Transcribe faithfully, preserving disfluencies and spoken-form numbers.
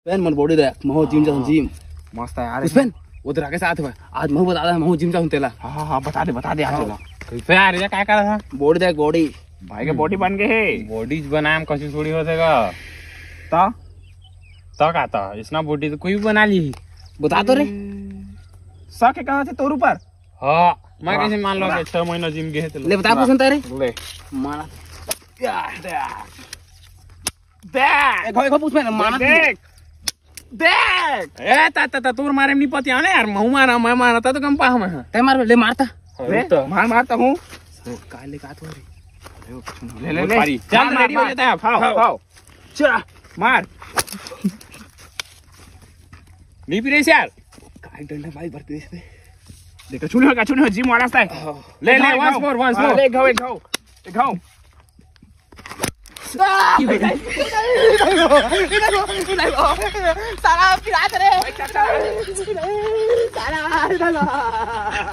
पुष्पन, मोर body देख, महूं gym जाहूं, gym। मस्त हे यार। पुष्पन, वो तो राकेश साथ में। आज महूं बता दे, महूं gym जाहूं तेला। हां, हां, हां, बता दे, बता दे आज हाँ। चला। कैसे यार, ये का करत हे? Body देख, body। भाई के body बन गे हे। Body बनाए में कछु थोड़ी होथे गा। त? त का त? इसना body तो कोई भी बना ली। बता तो रे। शक हे कहां से तोर ऊपर? हां, मैं वाह, कैसे मान लो वाह। कि छह महीना gym गे हे तो ले बता, वाह। पुष्पन तारे। ले। माना। देख। देख। एक हो, एक हो, पुष्पन, माना। देख। देख। ए, ता, ता, ता, तोर मारे में नहीं पतिया ना यार, महूं मारा, मैं मारा, ता तो कम पा हम। तै मार, ले मारता। ले, तो। मार, मारता हूं। का ले का तो रे। ले, ले, बहुत ले। भारी। चल, मार, ready हो मार। जाता है अब। हां, हां। हां। चल, मार। नहीं पी रही यार। काय डंडा भाई भरते इसमें। देखो, छूने होगा, छूने हो, gym वाला style। हां। ले, ले, एक घाव, once more, once हां, more। ले, एक घाव, एक घाव। एक घाव। साला पिरात रे। साला।